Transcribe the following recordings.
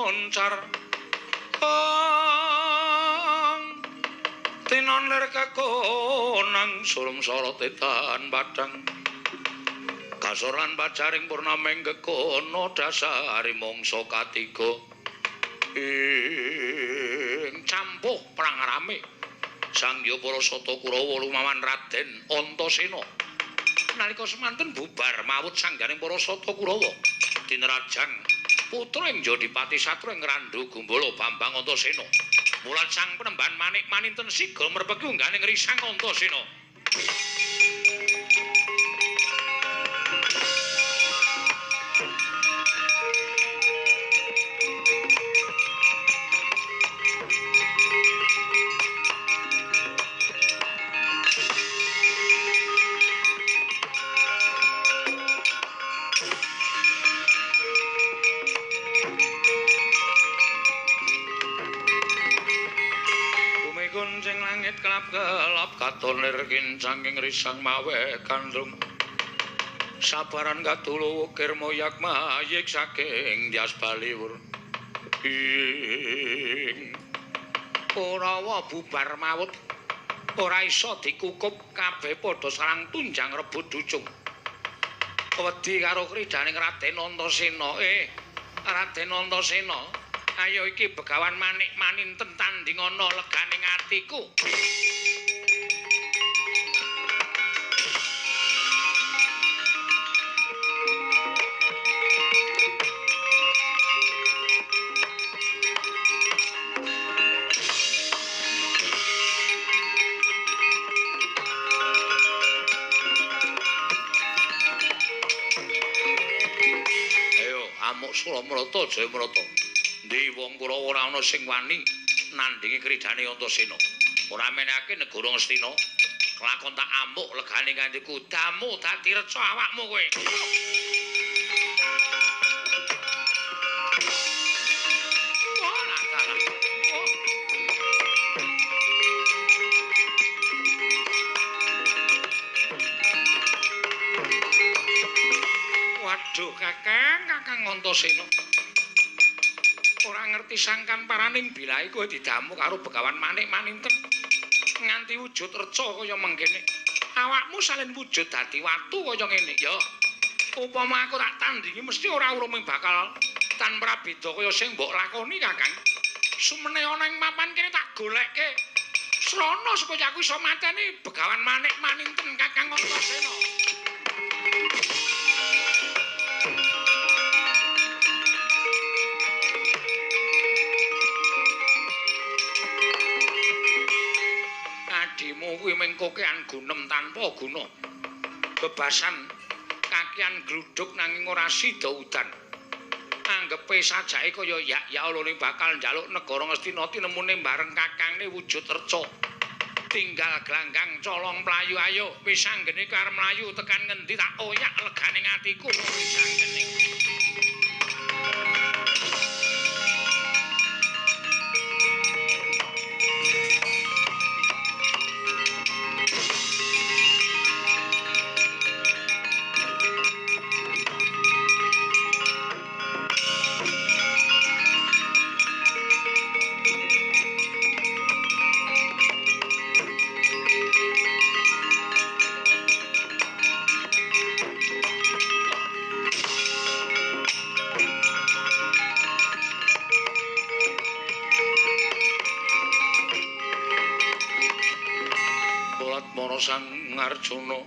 moncar. Tinon lir kekonang sulung sorot edan padang. Kasoran pacaring purnameng kekono dasari mangsa katiga. Ing campuh perang rame. Sangya para sata Kurawa lumawan Raden Antasena. Nalika semanten bubar mawut sangganing para sata Kurawa. Dinrajang putra ing Jodipati Satru ing Randhu Gumbala Bambang Antasena. Mulat sang penemban manik maninten siga merpeki ungganing risang Antasena. Kelap katon lir kincang ing risang mawe gandrung. Sabaran katulu ukir moyak mayik saking Dyas Baliwur. Ing Kurawa bubar mawut ora iso dikukup kabeh padha sarang tunjang rebut ducung. Wedi karo kridhaning Raden Antasena. Raden Antasena, ayo iki begawan manik maninten tandingana leganing atiku. Ayo amuk Sulamrata Jayamrata. Ndi wong Kurawa ora ana sing wani nandhingi kridhane Antasena. Ora menehake negara Ngastina. Kelakon tak amuk legane nganti kudamu dadi reca awakmu kowe. Waduh, Kakang, Kakang Antasena. Ora ngerti sangkan paraning bilahe kowe didamu karo begawan manik maninten nganti wujud reca kaya mengkene. Awakmu salin wujud dadi watu kaya ngene. Ya, upama aku tak tandingi mesti ora urung bakal tan prabeda kaya sing mbok lakoni, Kakang. Sumene ana ing papan kene tak golekke srana supaya aku iso mateni begawan manik maninten Kakang Antasena. Adimu kuwi mung kokean gunem tanpa guna. Bebasan kakian gluduk nanging ora sida udan. Anggepe sajake kaya yak-yak olone bakal njaluk negara Ngastina tinemune bareng kakangne wujud reca. Tinggal glanggang colong mlayu ayo wis anggene arep mlayu tekan ngendi tak oyak legane atiku wis anggene. Sang Arjuna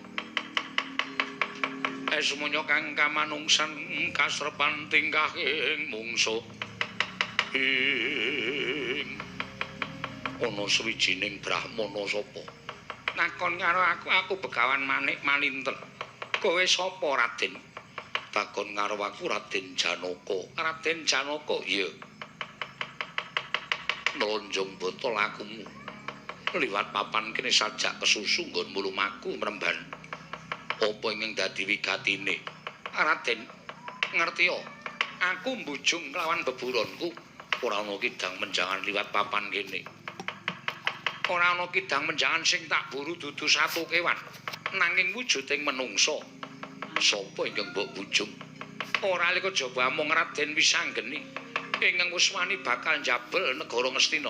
esmunya kang kamanungsan kasrepan tingkahing mungsuh. Ing ana sawijining brahmana sapa nakon karo aku, aku begawan manik maninten. Kowe sapa Raden? Takon karo aku Raden Janaka. Raden Janaka? Iya. Nlonjong botol akumu liwat papan kene sajak kesusu nggon mulumaku mremban. Apa ingkang dadi wigatine? Raden, ngertiya, aku mbujung kelawan beburonku. Ora ana kidang menjangan liwat papan kene. Ora ana kidang menjangan sing tak buru dudu satu kewan, nanging wujuding menungsa. Sapa ingkang mbok bujung? Ora lika jaba amung Raden Wisanggeni. Ingkang wis wani bakal njabel negara Ngastina.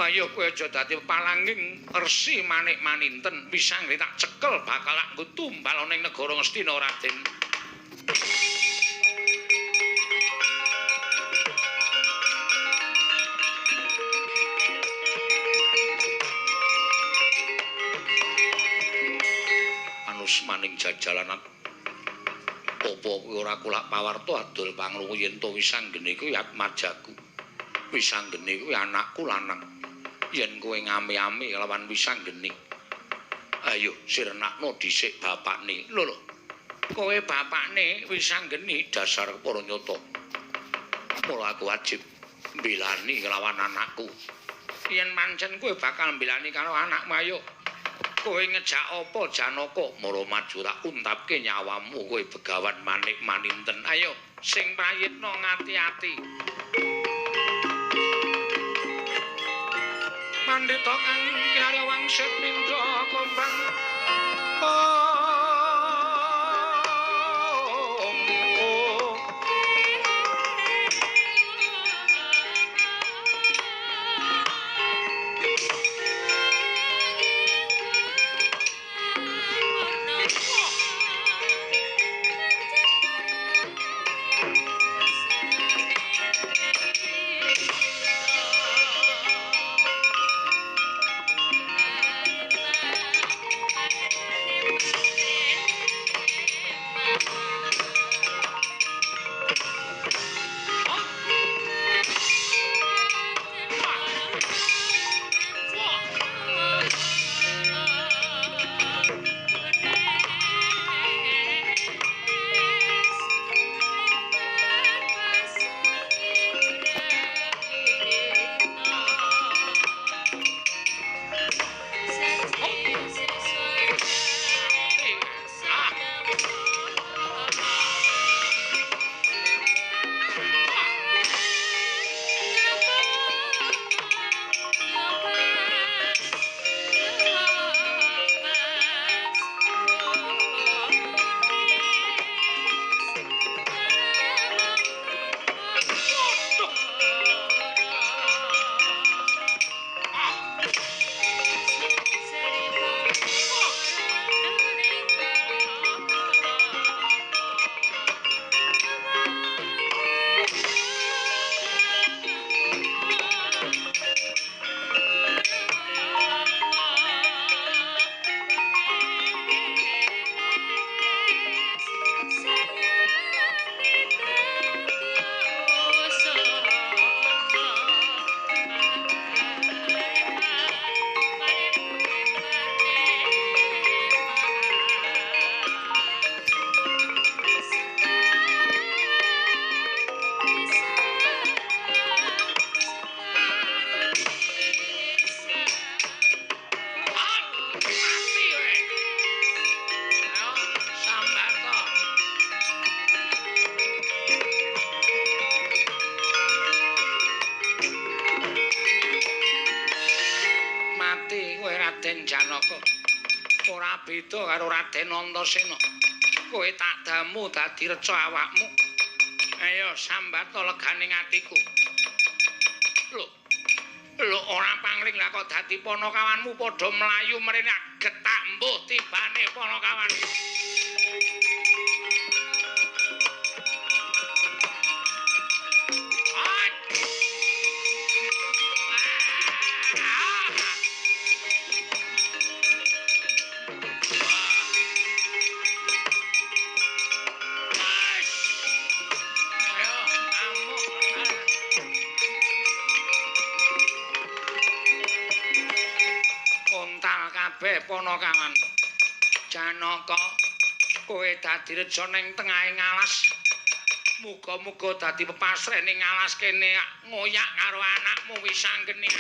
Ayo kowe aja dadi palanging Resi Manik Maninten, Wisanggeni tak cekel bakal tak nggo tumbal ana ing negara Ngastina Raden. Anusmaning jajalanan apa kuwi ora kulak pawarta adol pangrungu yen to Wisanggeni kuwi atmajaku. Wisanggeni kuwi anakku lanang. Yen kowe ngame-ame lawan Wisanggeni, ayo sirnakno dhisik bapakne. Lho lho, kowe bapakne Wisanggeni dasar para nyata. Mula aku wajib mbelani lawan anakku. Yen pancen kowe bakal mbelani karo anakmu, ayo kowe ngejak apa Janaka? Mara maju tak untapke nyawamu kowe Begawan Manik Maninten. Ayo sing prayitna ngati-ati. Pandhita kang kinarya wangsit mindha kumbang. Janaka. Ora beda karo Raden Antasena. Kowe tak damu dadi reca awakmu. Ayo sambat legane atiku. Lho. Lho ora pangling lah kok dadi panakawanmu padha mlayu mrene getak mbuh tibane panakawan. Panakawan Janaka, kowe dadi reja ning tengahing alas. Muga-muga dadi pepasreh ning alas kene ngoyak karo anakmu Wisanggeni.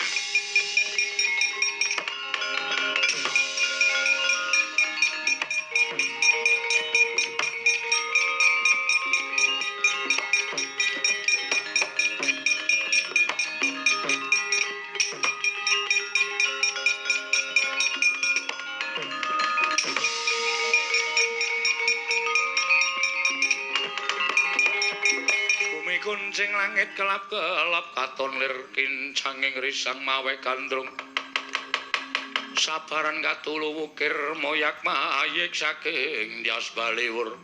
Kuncing langit Langit kelap-kelap katon lir kincanging risang mawe gandrung. Sabaran katulu wukir moyak mayik saking Dyas Baliwur.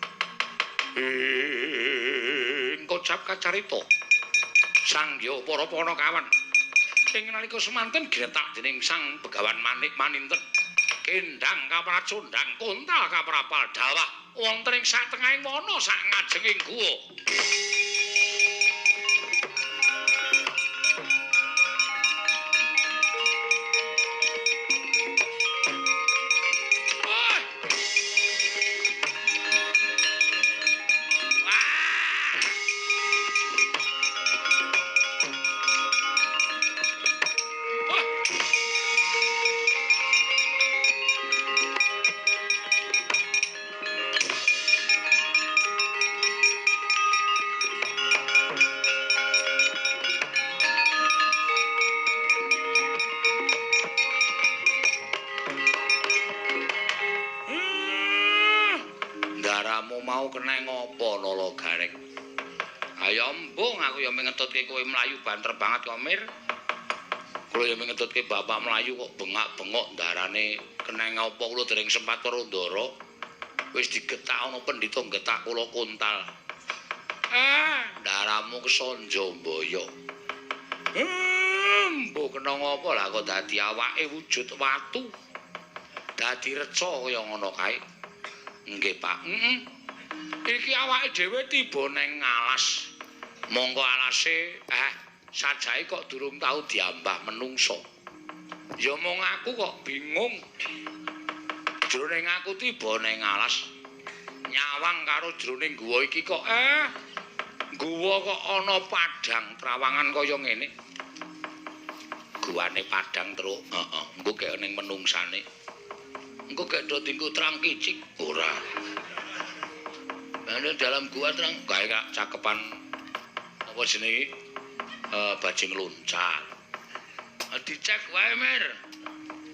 Ing kocap kacarita sangya para panakawan ing nalika semanten ginetak dening Sang Begawan Manik Maninten kendang kapracundang kontal kaprapal dawah wonten ing satengahing wana sak ngajenging guwa. Ngetutke kowe mlayu banter banget kok, Mir. Kula yo ngetutke bapak mlayu kok bengak-bengok ndarane keneng apa kula dereng sempat karo ndara. Wis digetak ana pendhita getak kula kontal. Ndaramu kesonjo mboyo. Mbuh kena ngapa lah kok dadi awake wujud watu. Dadi reca kaya ngono kae. Nggih, Pak. Heeh. Iki awake dhewe tiba neng alas. Monggo alase sajae kok durung tau diambah menungso. Ya mung aku kok bingung. Jroning aku tiba ning alas nyawang karo jroning guwa iki kok guwa kok ana padhang trawangan kaya ngene. Guwane padhang truk, heeh, engko gek ning menungsane. Engko gek do dinggo terang kicik ora. Ana dalam gua terang gawe cakepan apa jenenge bajing loncat. Dicek wae, Mir.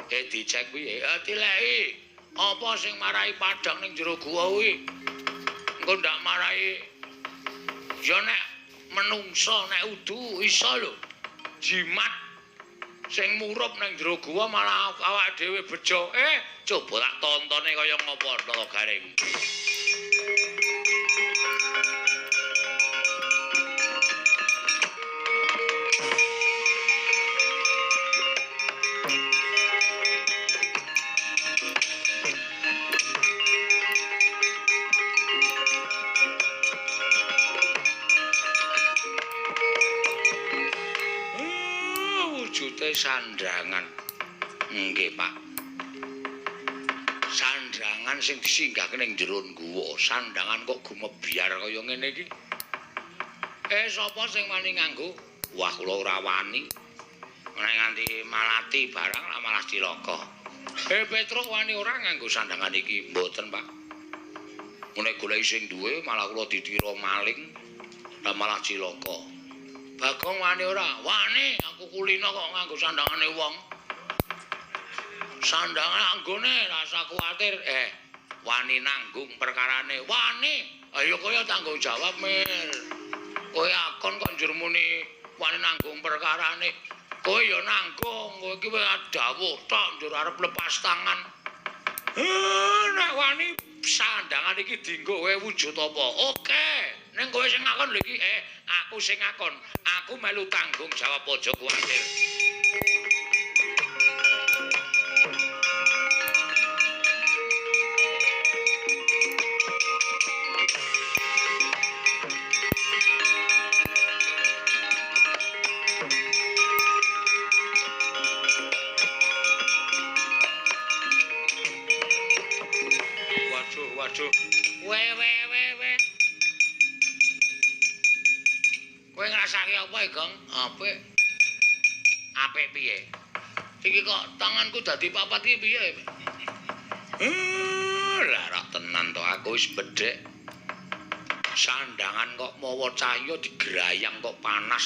Dicek piye? Tileki. Apa sing marai padhang ning jero guwa kuwi? Engko ndak marai ya nek menungso nek udu iso lho. Jimat sing murup ning jero guwa malah awake dhewe bejo. Coba tak tontone kaya ngopo Nala Gareng. Sandangan. Nggih, Pak. Sandangan sing disinggahke ning jero guwa, sandangan kok gumebyar kaya ngene iki. Sapa sing wani nganggo? Wah, kula ora wani. Nek nganti malati barang lah malah cilaka. Petruk wani ora nganggo sandangan iki? Mboten, Pak. Nek goleki sing duwe malah kula ditira maling, lah malah cilaka. Bagong wani ora? Wani, aku kulino kok nganggo sandangane wong. Sandangan anggone rasa kuwatir. Wani nanggung perkarane. Wani. Ayo kowe tanggung jawab, Mir. Kowe akon kok njur muni wani nanggung perkarane. Kowe ya nanggung, kowe iki wis dawuh tok njur arep lepas tangan. Nek wani sandangan iki dienggo kowe wujud apa? Oke. Ning kowe sing ngakon lho iki, aku sing ngakon. Aku melu tanggung jawab, aja kuwatir. Waduh, waduh. We we we we. Kowe ngrasake apa, Gong? Apik. Apik piye? Iki kok tanganku dadi papat iki piye? Lah tenan to aku wis bedhek. Sandangan kok mawa cahya digrayang kok panas.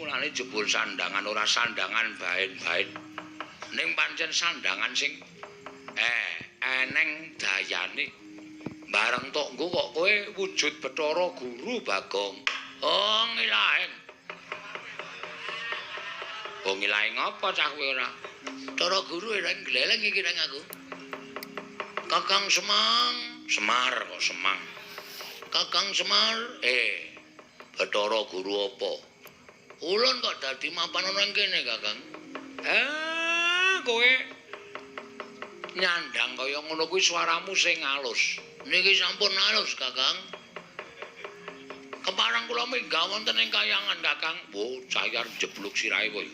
Mulane jebul sandangan ora sandangan baen-baen. Ning pancen sandangan sing eneng dayane. Bareng tok nggo kok kowe wujud Bathara Guru, Bagong. Oh, ngilaheng. Oh, ngilaheng apa cah kowe ora? Bathara Guru ora gleleng iki nang aku. Kakang Semang, Semar kok Semang. Kakang Semar, Bathara Guru apa? Ulun kok dadi mapan ana kene, Kakang. Kowe nyandang kaya ngono kuwi suaramu sing alus. Niki sampun alus, Kakang. Keparang kula minggah wonten ing kayangan, Kakang. Wo, cayar jeblok sirahe kowe.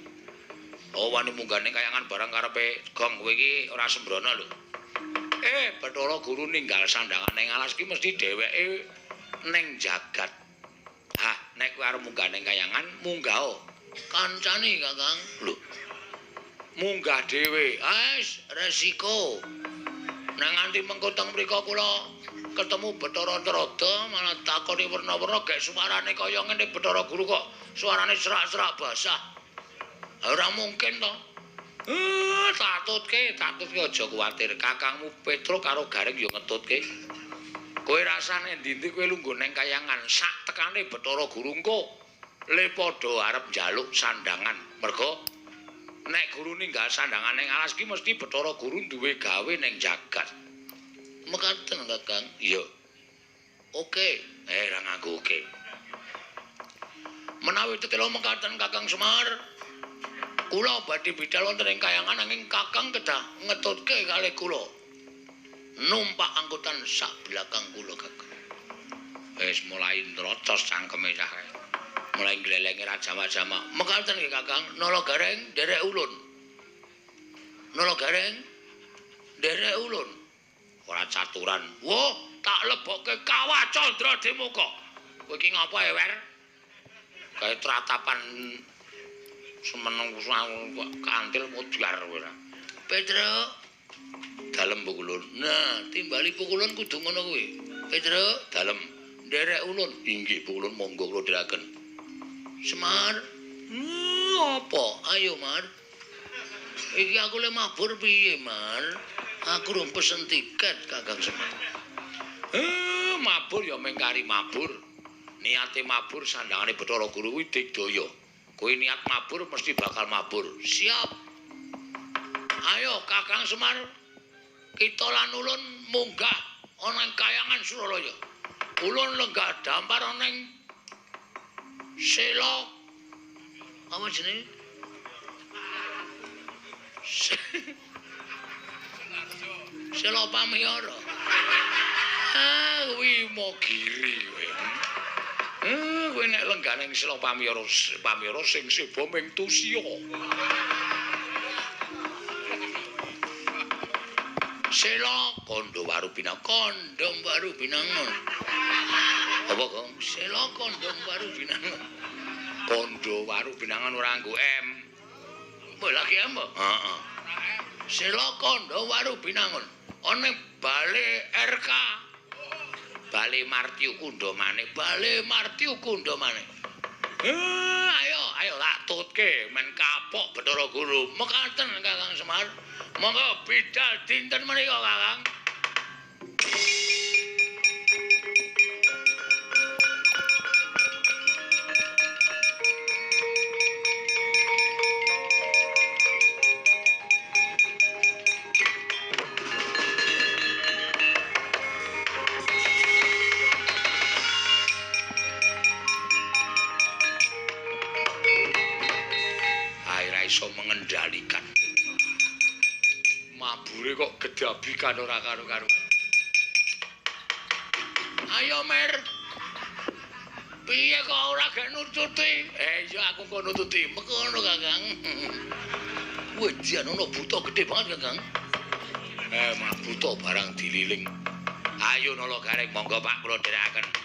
Oh, wani munggah ning kayangan barang karepe gong kowe iki ora sembrono lho. Bathara Guru ninggal sandangan ning alas ki mesti dheweke ning jagat. Hah, nek kowe arep munggah ning kayangan, munggah. Kancane, Kakang. Lho. Munggah dhewe. Wis, resiko. Nang nganti mengko teng mriku kula ketemu Bathara Narada malah takoni werna-werna gek suarane kaya ngene Bathara Guru kok suarane serak-serak basah. Ora mungkin to. Tak tutke aja kuwatir. Kakangmu Petruk karo Gareng ya ngetutke. Kowe rasane ndi-ndi kowe lungguh ning kayangan sak tekane Bathara Guru engko le padha arep njaluk sandangan. Mergo nek guru ninggal sandangan ning alas ki mesti Bathara Guru duwe gawe ning jagat. Mekaten, Kakang. Iya. Oke. Ora nganggo oke. Menawi tetela mekaten Kakang Semar, kula badhe bidal wonten ing kayangan nanging Kakang kedah ngetutke kalih kula. Numpak angkutan sak belakang kula, Kakang. Wis mulai nrocos cangkeme cah. Mulai glelenge ra jamak-jamak. Mekaten nggih, Kakang. Nala Gareng nderek ulun. Nala Gareng nderek ulun. Ora caturan. Wah, tak lebokke kawah Candra Dimuka. Kowe iki ngapa, Wer? Kae tratapan semeneng kantil modar kowe ora. Petruk, dalem pukulun. Nah, timbali pukulun kudu ngono kuwi. Petruk, dalem nderek ulun. Inggih pukulun, monggo kula dherekaken. Semar, apa? Ayo, Mar. Iki aku le mabur piye, Mar? Aku rung pesen tiket, Kakang Semar. Mabur ya mung kari mabur. Niate mabur sandangane Bathara Guru kuwi digdaya. Kowe niat mabur mesti bakal mabur. Siap. Ayo Kakang Semar, kita lan ulun munggah ana ing kayangan Suralaya. Ulun lenggah dampar ana ing Sela. Apa jenenge? Sela Pamiyara. Ah, kuwi Mogiri kowe. Kowe nek lenggah ning Sela Pamiyara, Pamiyara sing seba ming tusiya. Sela Kandha Waru Binangun, Kandha Waru Binangun. Apa, Kang? Sela Kandha Waru Binangun. Kandha Waru Binangun ora nganggo M. Mbok lagi M, heeh. Sela Kandha Waru Binangun. Ana bale RK. Bale Martyu Kundamane, Bale Martyu Kundamane. Ayo, ayo tak tutke men kapok Bathara Guru. Mekaten Kakang Semar. Monggo bidal dinten menika, Kakang. Iso mengendalikan. Mabure kok gedabikan ora karu-karuan. Ayo Mer. Piye kok ora gak nututi? Iya aku kok nututi. Mekono Kakang. Wedian ono buta gedhe banget Kakang. Mah buta barang dililing. Ayo Nala Gareng monggo Pak kula dherekaken.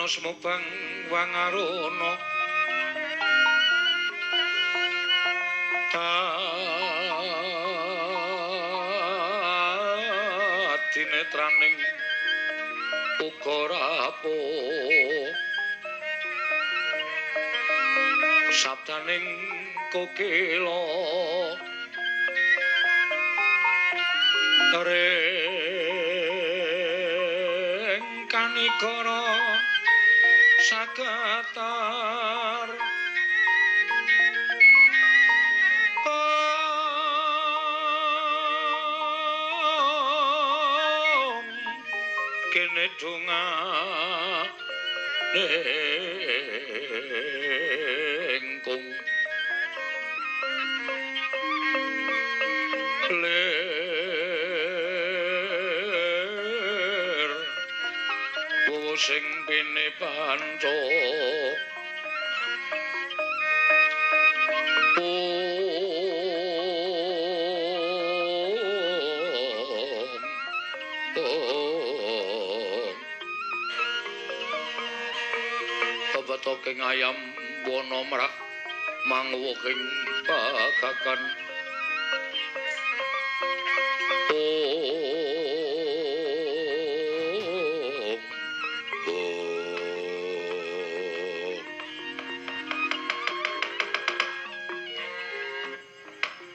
Jana sumobang wangaruna adinetraning uga rapuh sabdaning kokila ring kanikara sagatar kene donga nengkung lir sing pene panca Betoking ayam wana mrah mangwuhing pagakan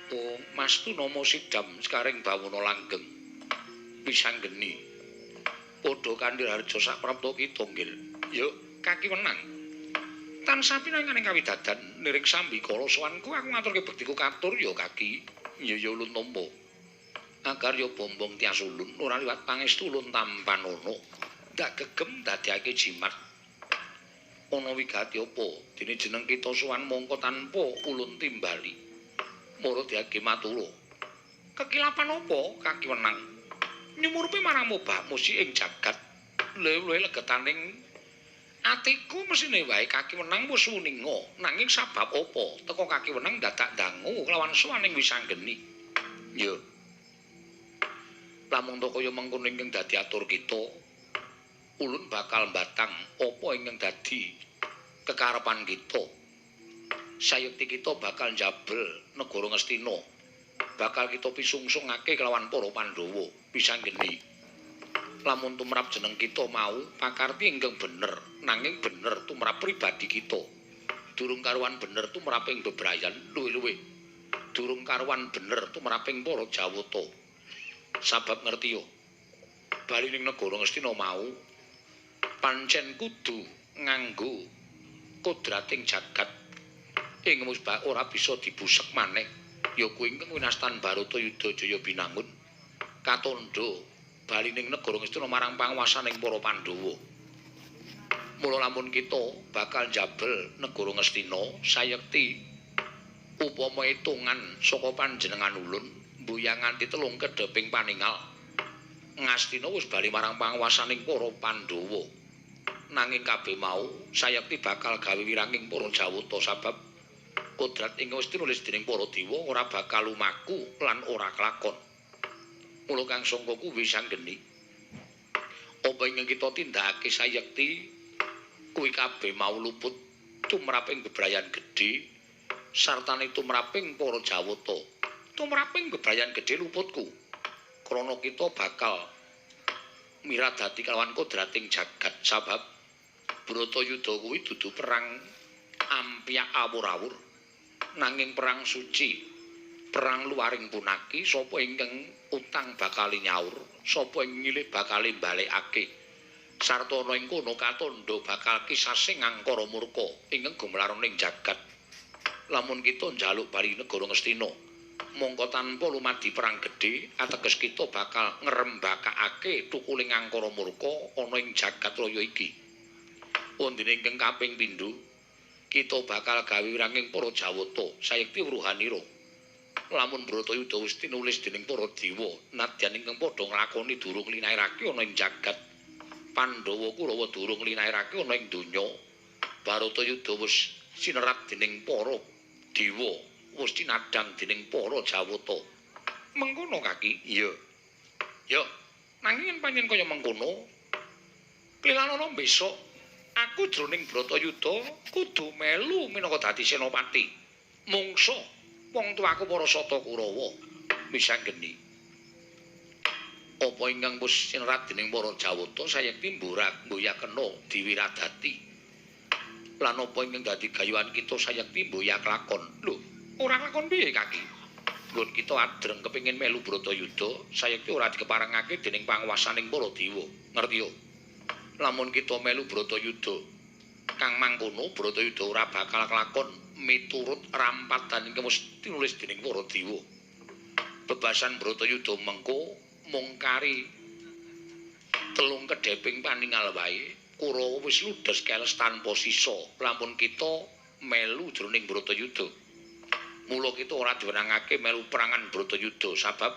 om om Mas Tunama sidam sekaring bawana langgeng wisanggeni padha kandhil harja sak prapta kita nggih ya kaki wenang tansah pinanganing kawidadan niring sambikala sowanku aku ngaturke bektiku katur ya kaki ya ya ulun tampa akarya bombong tias ulun ora liwat pangestu ulun tampanono ndak gegem dadekake jimat ana wigati apa dene jeneng kita sowan mongko tanpa ulun timbali mara diage matura kekilapan apa kaki wenang nyumurupe marang mobah musi ing jagat luwih legetaning atiku mesine wae kaki wenang wis wuninga nanging sabab apa teka kaki wenang dadak dangu kelawan sowaning wisanggeni ya lamun to kaya mengkono ingkang dadi atur kita ulun bakal mbatang apa ingkang dadi kekarepan kita sayekti kita bakal njabel negara Ngastina bakal kita pisungsungake kelawan para Pandhawa wisanggeni lamun tumrap jeneng kita mau pakarti ingkang bener nanging bener tumrap pribadi kita durung karuan bener tumrap ing bebrayan luwih-luwih durung karuan bener tumrap ing para Jawata sabab ngerti yo bali ning negara Ngastina mau pancen kudu nganggo kodrating jagat ing musbah ora bisa dibusek maneh ya kuwi ingkang winastan Baratayuda Jaya Binangun katandha bali ning negara Ngastina marang panguwasaning para Pandhawa. Mula lamun kita bakal njabel negara Ngastina sayekti upama hitungan saka panjenengan ulun mbuyang nganti telung kedheping paningal Ngastina wis bali marang panguwasaning para Pandhawa. Nanging kabeh mau sayekti bakal gawe wiranging para Jawata sabab kodrat ing wis tinulis dening para dewa ora bakal lumaku lan ora kelakon. Mula kang sangka kuwi sanggeni apa ingkang kita tindakake sayekti kuwi kabeh mau luput tumraping bebrayan gedhe sartane tumraping para Jawata tumraping bebrayan gedhe luputku krana kita bakal miradati kelawan kodrating jagat sabab Bratayuda kuwi dudu perang ampyak awur-awur nanging perang suci perang luaring punaki sapa ingkang utang bakal nyaur sapa ing nyilih bakal balekake sarta ana ing kono katandha bakal kisasing angkara murka ingkang gumelar ning jagat lamun kita njaluk bali negara Ngastina mongko tanpa lumadi perang gedhe ateges kita bakal ngrembakakake tukuling angkara murka ana ing jagat raya iki wondene ingkang kaping pindho kita bakal gawe wiranging para Jawata sayekti wuruhanira lamun Bratayuda wis tinulis dening para dewa nadyan ingkang padha nglakoni durung linairake ana ing jagat Pandhawa Kurawa durung linairake ana ing donya Baratayuda wis sinerat dening para dewa wis tinadhang dening para Jawata mengkono kaki iya ya nanging yen pancen kaya mengkono klilanana besok Aku jroning Bratayuda kudu melu minangka dadi senopati. Mungsa wong tuaku para Sata Kurawa Wisanggeni. Apa ingkang wis sinerat dening para Jawata sayekti mburak mboyakena diwiradati. Lan apa ingkang dadi gayuhan kita sayekti mboyak lakon. Lho, ora lakon piye kaki? Nggon kita adreng kepengin melu Bratayuda, sayekti ora dikeparengake dening panguwasaning para dewa. Ngerti yo? Lamun kita melu Bratayuda, kang mangkono Bratayuda ora bakal kelakon miturut rampadan ingkang wis tinulis dening para dewa. Bebasan Bratayuda mengko mung kari telung kedheping paningal wae, Kurawa wis ludes keles tanpa sisa lamun kita melu jroning Bratayuda. Mula kita ora diwenangake melu perangan Bratayuda sabab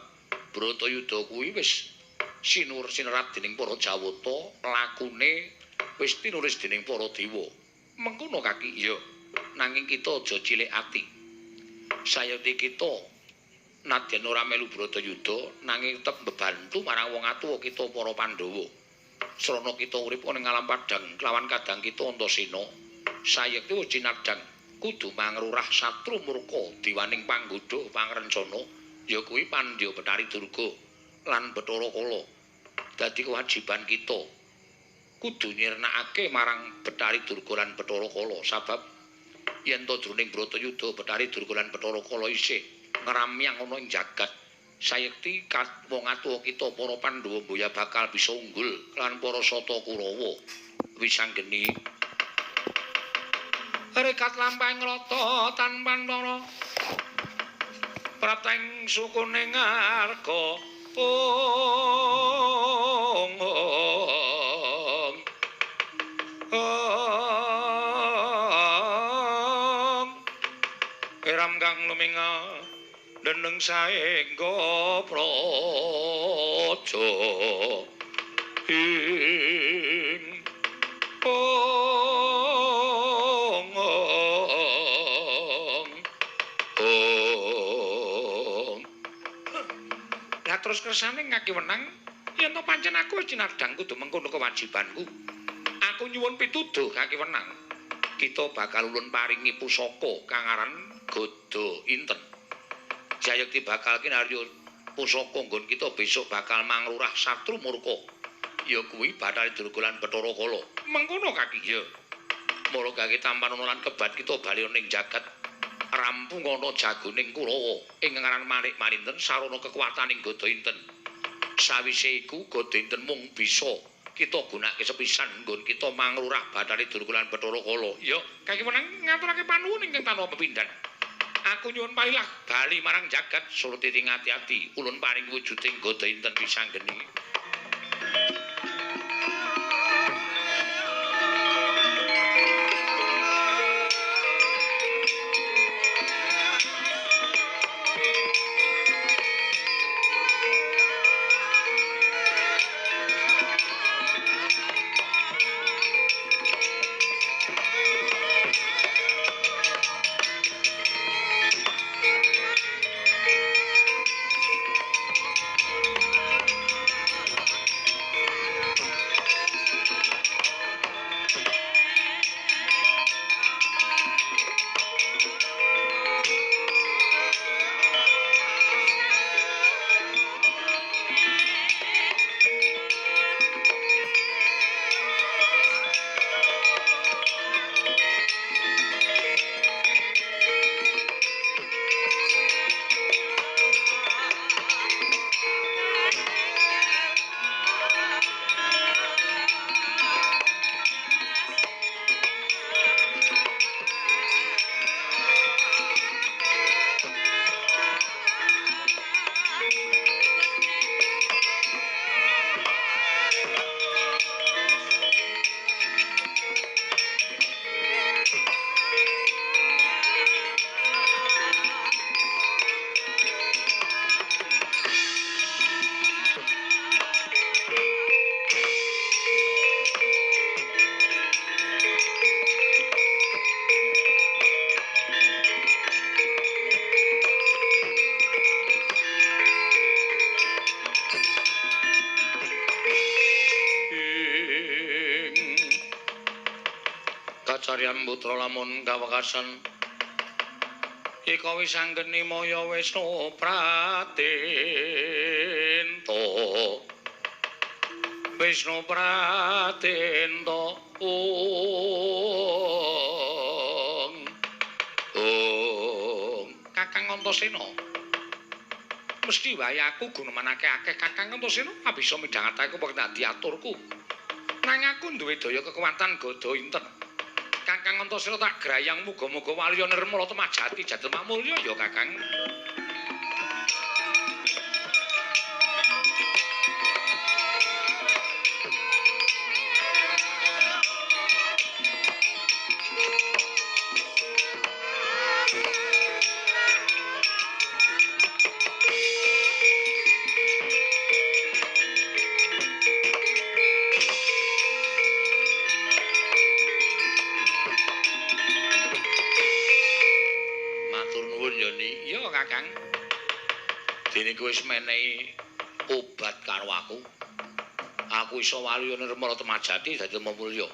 Bratayuda kuwi wis sinur sinerat dening para Jawata, lakune wis tinulis dening para dewa. Mengkono kaki? Iya. Nanging kita aja cilik ati. Sayekti kita nadyan ora melu Bratayuda nanging tetep mbebantu marang wong atuwa kita para Pandhawa. Srana kita urip ana ing alam padhang kelawan kadang kita Antasena, sayekti wis cinadhang kudu mangrurah satru murka diwaning panggodha pangrencana ya kuwi Pandya Bathari Durga lan Bathara Kala. Dadi kewajiban kita kudu nyirnakake marang Bathari Durga lan Bathara Kala sabab yen to jroning Bratayuda Bathari Durga lan Bathara Kala isih ngramyang ana ing jagat, sayekti wong atuwa kita para Pandhawa mboya bakal bisa unggul lan para Sata Kurawa. Wisanggeni rekat lampahing rata tanpa antara prapteng sukune ngarga ong ong ong eram kang luminga deneng saengga praja ing ong ong ong. Lah terus kersane ngaki wenang yen to pancen aku wis cinadhang kudu mengkono kewajibanku. Aku nyuwun pituduh kaki wenang. Kita bakal ulun paringi pusaka kang aran Gada Inten. Jayekti bakal kinarya pusaka nggon kita besok bakal mangrurah satru murka. Ya kuwi Bathari Durga lan Bathara Kala. Mengkono kaki? Ya. Mula kaki tampan lan kebat kita bali ning jagat rampung ana jagoning Kurawa ing ngaran Manik Maninten sarana kekuataning Gada Inten. Sawise iku Gada Inten mung bisa kita gunakake sepisan nggon kita mangrurah Bathari Durga lan Bathara Kala. Ya, kaki wenang ngaturake panuwun ingkang tanpa pepindhan. Aku nyuwun palilah bali marang jagat surti ati-ati ulun paring wujuding Gada Inten Wisanggeni. Kasatriyan putra lamun kawekasan ika wis anggeni maya Wisnu Pratento. Wisnu Pratento. Ong. Ong. Kakang Antasena. Mesti wae aku gunemanake akeh Kakang Antasena bisa midhangetake kok dadi aturku. Nang aku duwe daya kekuatan gada inten. Kakang Antasena tak grayang muga-muga waluya nirmala temajati jatel mamulya ya Kakang. Dene kowe wis menehi obat karo aku. Aku iso waluya nirmala temajati dadi mulya.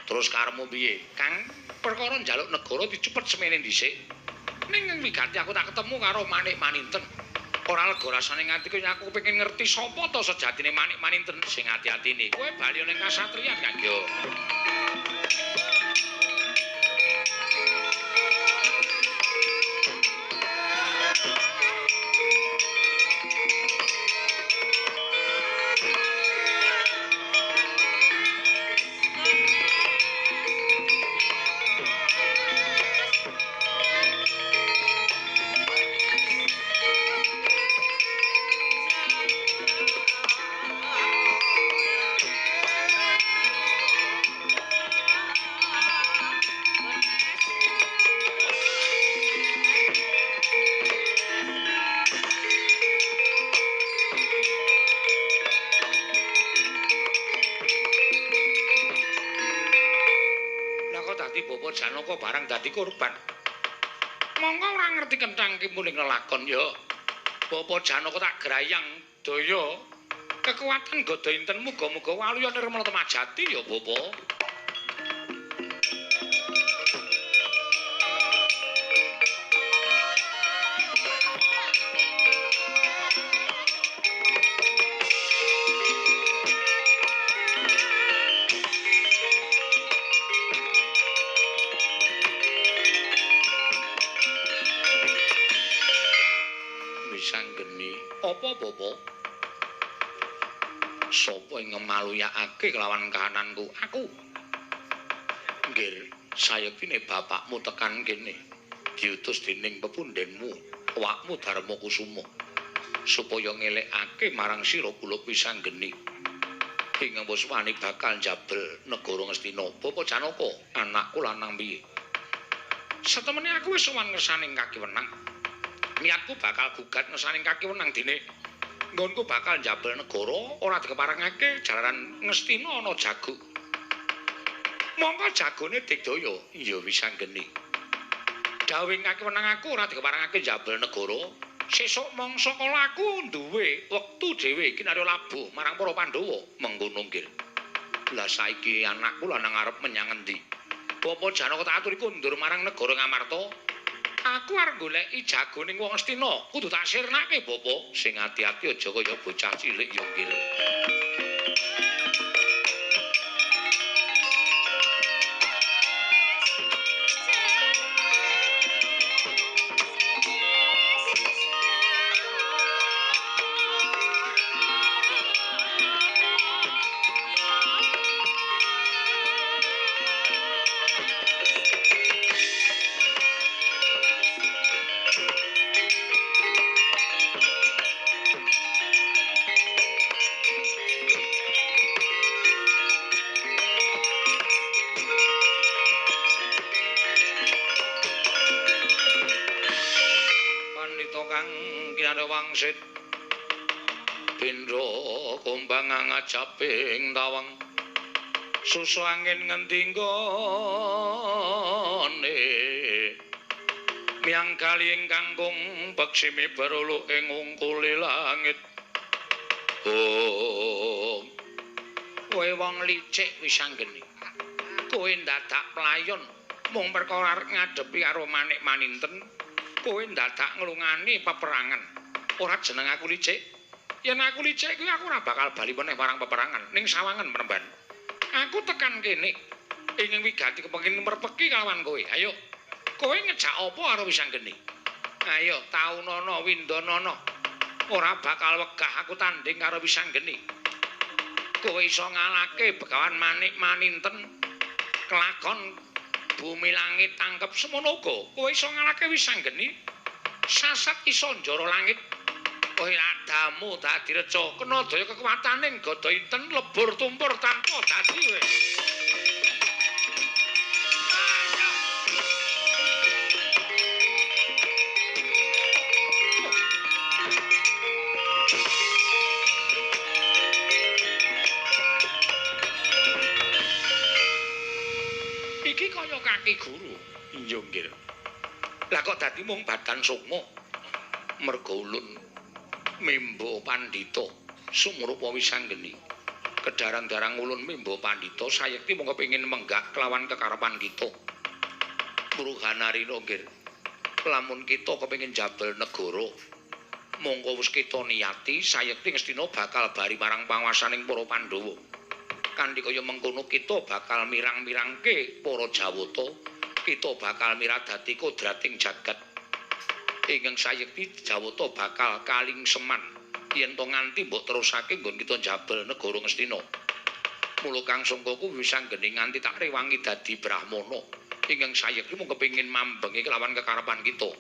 Terus karepmu piye? Kang, perkara njaluk negara dicepet semene dhisik. Ning wigati aku tak ketemu karo Manik Maninten. Ora lega rasane nganti kaya aku kepengin ngerti sapa to sejatine Manik Maninten sing ati-atine. Kowe bali ning kasatriyan, Kang Yo. Janaka barang dadi korban. Monggo ora ngerti kenthang kimuling lelakon ya. Bapa Janaka tak grayang daya kekuatan gada inten muga-muga waluya nirmala temajati ya Bapa. Apa Bapa? Sapa ing ngemaluyakake kelawan kahananku? Aku. Nggih, sayektine bapakmu tekan kene diutus dening pepundhenmu, awakmu Darma Kusuma, supaya ngelekake marang sira kula Wisanggeni. Ing wis wani bakal njabel negara Ngastina. Bapa Janaka, anakku lanang piye? Satemene aku wis sowan ngersaning kaki wenang. Niatku bakal gugat ngersaning kaki wenang dene nggonku bakal njabel negara ora dikeparengake jalaran Ngastina ana jago. Mongko jagone digdaya. Iya Wisanggeni. Dawuh kaki wenang aku ora dikeparengake njabel negara. Sesuk mangsa kala aku duwe wektu dhewe kinarya labuh marang para Pandhawa. Mengkono nggih. Lah saiki anakku lanang arep menyang endi? Bapa Janaka tak aturi kundur marang negara Ngamarta. Aku arep goleki jagone wong Ngastina, kudu tak sirnake Bapa. Sing ati-ati aja kaya bocah cilik ya nggih. Wangsit Bendra kumbang ngajaping tawang susu angin ngendi nggone miyang kali ingkang kung beksime berulu ing ungkule langit. Oh, kowe wong licik Wisanggeni, kowe ndadak playon Mung perkara arep ngadepi karo Manik Maninten, kowe ndadak nglungani peperangan. Ora jeneng aku licik. Yen aku licik kuwi aku ora bakal bali meneh marang peperangan ning sawangan Penemban. Aku tekan kene ingin wigati kepengin merpeki kalawan kowe. Ayo, kowe ngejak apa karo Wisanggeni? Ayo, taunana windanana. Ora bakal wegah aku tanding karo Wisanggeni. Kowe iso ngalahke Begawan Manik Maninten kelakon bumi langit tangkep semono uga. Kowe iso ngalahke Wisanggeni sasat iso njara langit. Kowe adamu dadi reca kena daya kekuwataning gada inten lebur tumpur tanpa dadi kowe. Iki kaya kaki guru. Iya nggih. Lah kok dadi mung badan sukma? Merga ulun membo pandhita sumrupa Wisanggeni. Kedarang-darang ulun membo pandhita sayekti mung kepengin menggah kelawan kekarepan kita. Muruhanarina nggih. Lamun kita kepengin jabel negara, mongko wis kita niyati sayekti Ngastina bakal bari marang panguwasaning para Pandhawa. Kanthi kaya mengkono kita bakal mirang-mirangke para Jawata, kita bakal miradati kodrating jagat. Ingkang sayekti Jawata bakal kalingseman yen to nganti mbok terusake nggon kita njabel negara Ngastina. Mula kang sangkaku Wisanggeni nganti tak rewangi dadi brahmana. Ingkang sayekti mung kepengin mambengi kelawan kekarepan kita.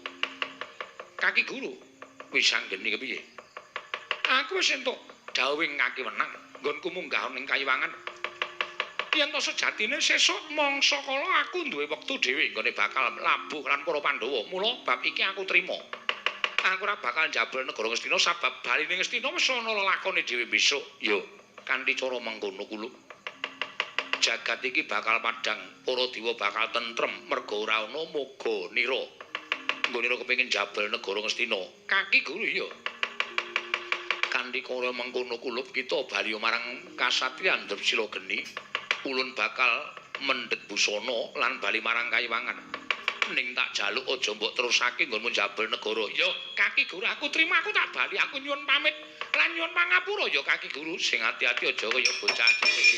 Kaki guru, Wisanggeni kepiye? Aku wis entuk dawuhing kaki wenang nggonku munggah ning kayiwangan. Yen to sejatine sesuk mangsa kala aku duwe wektu dhewe nggone bakal labuh lan para Pandhawa. Mula bab iki aku trima. Aku ora bakal njabel negara Ngastina sabab baline Ngastina wis ana lelakone dhewe besok. Yo, kanthi cara mengkono kulo. Jagat iki bakal padhang, para dewa bakal tentrem merga ora ana moga nira. Nggone ora kepengin njabel negara Ngastina. Kaki guru iya. Kanthi cara mengkono kulup kita bali marang kasatriyan Drupsila Geni. Ulun bakal mendhet busana lan bali marang kayiwangan. Ning tak jaluk aja mbok terusake nggonmu njabel negara. Ya kaki guru aku trima, aku tak bali, aku nyuwun pamit lan nyuwun pangapura ya kaki guru. Sing ati-ati aja kaya bocah cilik.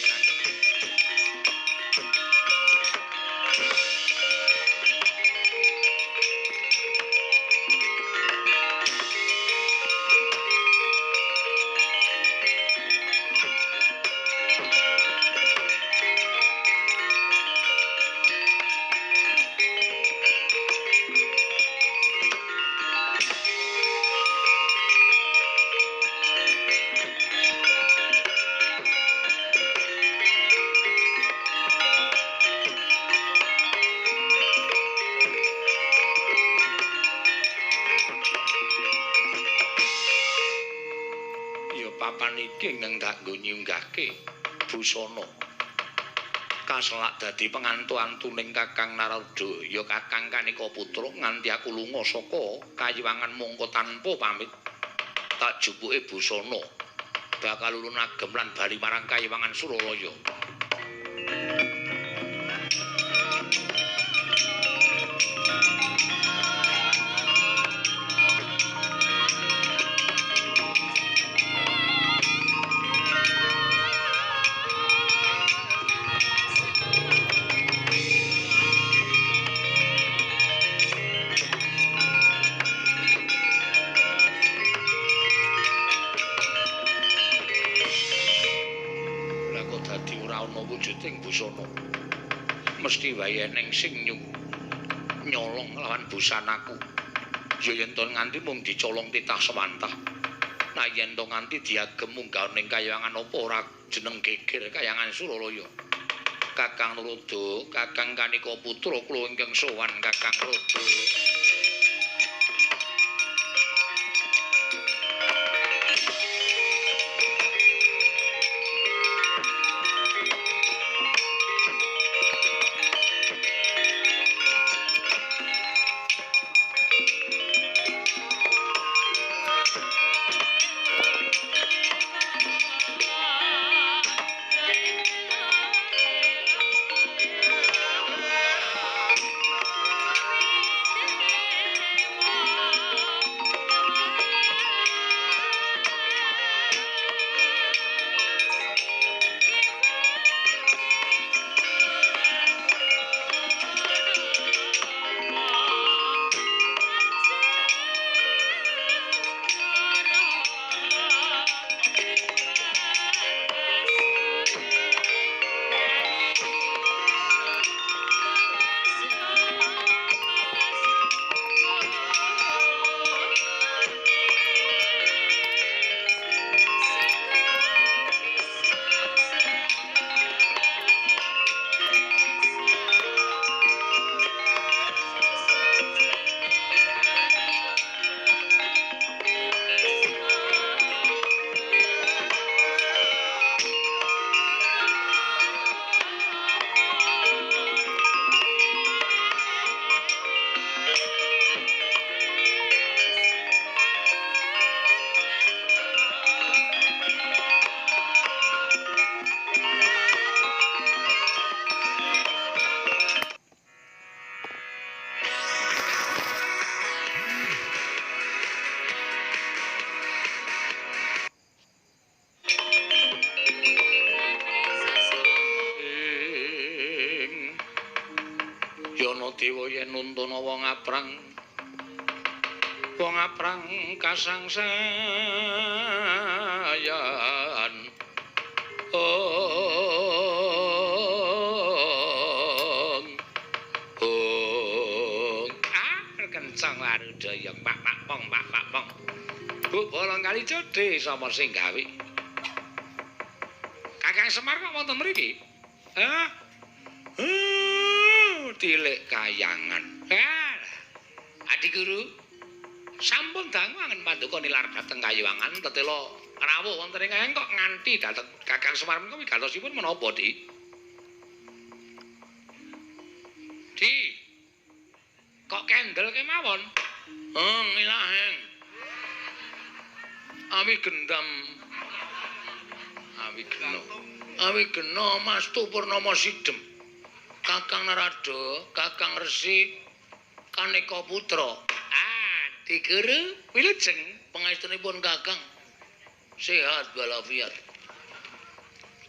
Ingkang tak nggo nyunggahke busana kaselak dadi pengantu-antuning Kakang Narada ya Kakang Kanika Putra nganti aku lunga saka kayiwangan mongko tanpa pamit tak jupuke busana bakal ulun agem lan bali marang kayiwangan Suralaya. Mesti wae eneng sing nyolong lawan busanaku. Ya yen to nganti mung dicolong titah sewantah. Nah yen to nganti diagem munggah ning kayangan apa ora jeneng geger kayangan Suralaya. Kakang Narada, Kakang Kanika Putra kula ingkang sowan Kakang Narada. aprang wong aprang kasangsayan. Ong ong ah kencang warudaya pak pak pong pak pak pong. Bu bolong kali jodhe sapa sing gawe? Kakang Semar kok wonten mriki? Hah? Tilik kayangan. Adi guru, sampun dangu angen panduka nilar dhateng Kayuwangan tetela rawuh wonten ing kayang kok nganti dhateng Kakang Semar menika wigatosipun menapa, Di? Di. Kok kendel kemawon? Ilaheng. Awi gendam. Awi gena. Awi gena Mastu Purnama Sidem. Kakang Narada, Kakang Resi Kaneka Putra. Adi guru, wilujeng pangestunipun Kakang. Sehat walafiat.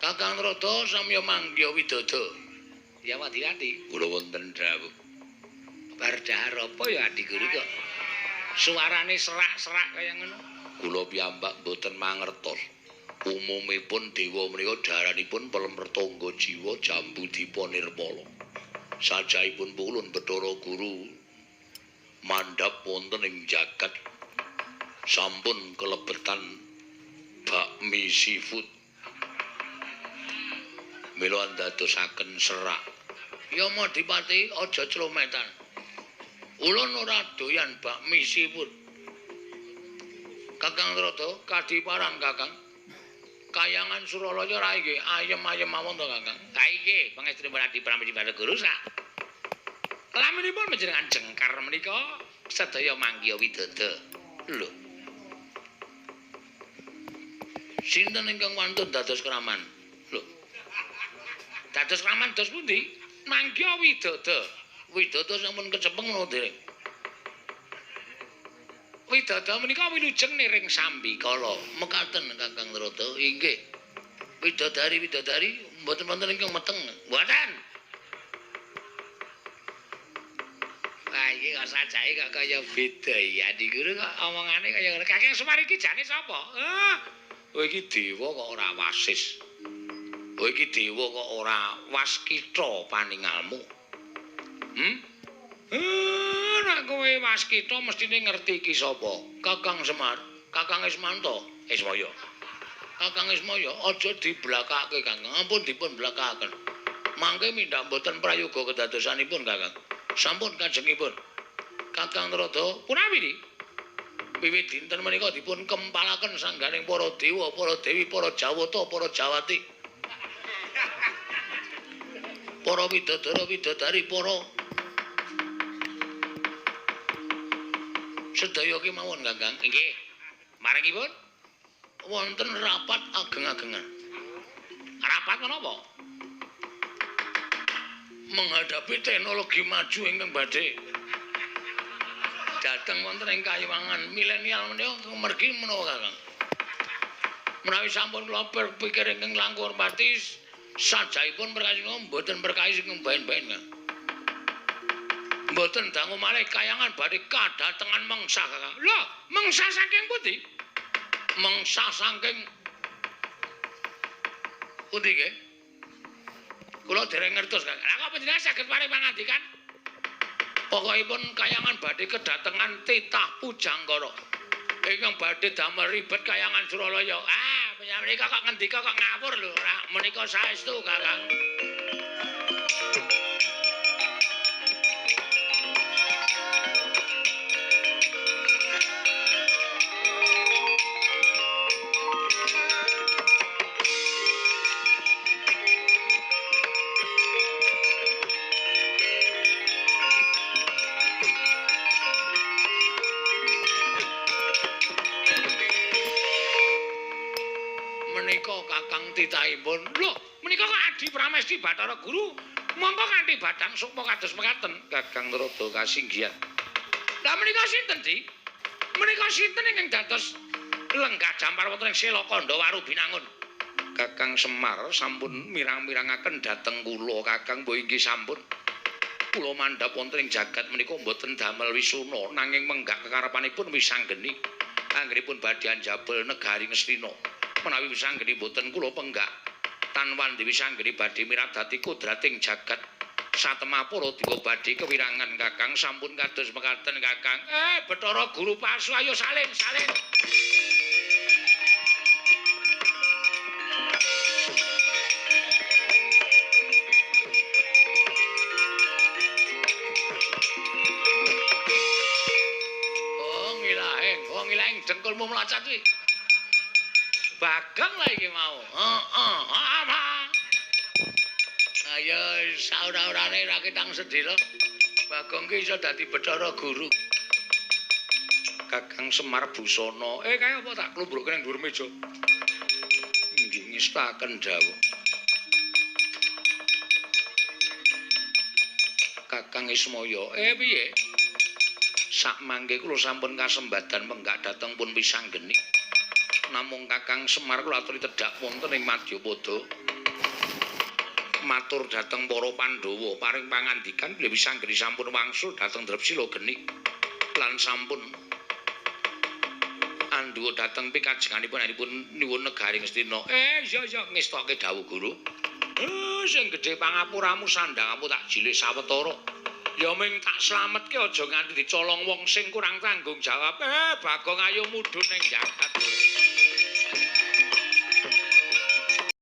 Kakang Narada samya manggiha widodo. Ya wati-wati, kula wonten dawuh. Bar dahar apa ya Adi guru kok suarane serak-serak kaya ngono? Kula piyambak mboten mangertos. Umumipun dewa menika daranipun pelem pertangga jiwa jambu dipa nirmala. Sajaipun pulun Bathara Guru mandhap wonten ing jagat sampun kelebetan bakmi seafood. Mila andadosaken serak. Ya Madipati aja clometan. Ulun ora doyan bakmi seafood. Kakang Narada kadiparang Kakang. Kayangan Suralaya ra nggih ayem-ayem mawon to Kakang. Ha inggih, pangestunipun Adi Pramesti Bathara Guru sak. Laminipun panjenengan jengkar menika sedaya manggiha widodo. Lho. Sinten ingkang wantun dados kraman? Lho. Dados kraman dos pundi? Manggiha widodo. Widodo sampun kecepeng menapa dereng? Widodo menika wilujeng niring sambikala. Mekaten Kakang Narada. Inggih. Widodari-widodari mboten wonten ingkang meteng. Mboten. Wah iki kok sajake kok kaya beda ya. Adi guru kok omongane kaya ngono. Kakang Semar iki jane sapa? Oh iki dewa kok ora wasis. Oh iki dewa kok ora waskita paningalmu. Nek kowe waskita mestine ngerti iki sapa? Kakang Semar, Kakang Ismanto, Ismaya. Kakang Ismaya aja diblakake Kakang, ampun dipun blakaken. Mangke mindhak mboten prayoga kedadosanipun Kakang. Sampun kajengipun. Kakang Narada punawi ni? Wiwit dinten menika dipun kempalaken sangganing para dewa, para dewi, para jawata, para jawati. Para widodara, widodari, para sedaya kemawon Kakang. Nggih. Maringipun wonten rapat ageng-agengan. Rapat menapa? Menghadapi teknologi maju ingkang badhe dhateng wonten ing Kayuwangan milenial menika mergi menapa Kakang? Menawi sampun kula berpikir ingkang langkung hormati sajaipun perkawis mboten perkawis ingkang baen-baen Kang. Mboten dangu malih kayangan badhe kadatengan mengsa Kakang. Lho, mengsa saking pundi? Mengsa saking pundi nggih? Kula dereng ngertos Kakang. Lah kok panjenengan saged paring pangandikan? Pokokipun kayangan badhe kedatengan titah Pujanggara. Ingkang badhe damel ribet kayangan Suralaya. Ah, menika kok ngendika kok ngawur lho. Ora menika saestu Kakang. Titahipun. Lho, menika kok Adi Pramesti Bathara Guru mongko kanthi badang sukma kados mekaten Kakang Narada kasinggihan. Lah menika sinten, Di? Menika sinten ingkang dados lenggah jampar wonten ing Selakandha Waru Binangun? Kakang Semar sampun mirang-mirangaken dhateng kula, Kakang mbok inggih sampun. Kula mandhap wonten ing jagat menika mboten damel wisuna nanging menggak kekarepanipun Wisanggeni. Anggenipun badhe anjabel negari Ngastina. Menawi Wisanggeni mboten kula penggak tan wandi Wisanggeni badhe miradati kodrating jagat. Satemah para dewa badhe kewirangan Kakang sampun kados mekaten Kakang. Bathara Guru Pasu ayo salin salin. Dengkulmu mlacat kuwi. Bageng lah iki mau. Heeh. Ayo saura-urane ra ketang sedhela. Bagong ki iso dadi Bathara Guru. Kakang Semar Busana. Kaya apa tak klumbrukke nang dhuwur meja. Nggih ngestaken dawuh. Kakang Ismaya. Piye? Sakmangke kula sampun kasembadan menggak dhateng pun Wisanggeni. Namung Kakang Semar kula aturi tedhak wonten ing Madyapada. Matur dhateng para Pandhawa paring pangandikan bilih Wisanggeni sampun wangsul dhateng Drepsila Geni lan sampun andhuwa dhateng pikajenganipun anipun nyuwun negari Ngastina. Iya iya ngestoke dawuh guru. Sing gedhe pangapuramu sandhangamu tak jilih sawetara. Ya ming tak slametke aja nganti dicolong wong sing kurang tanggung jawab. Bagong ayo mudhun ning jagat.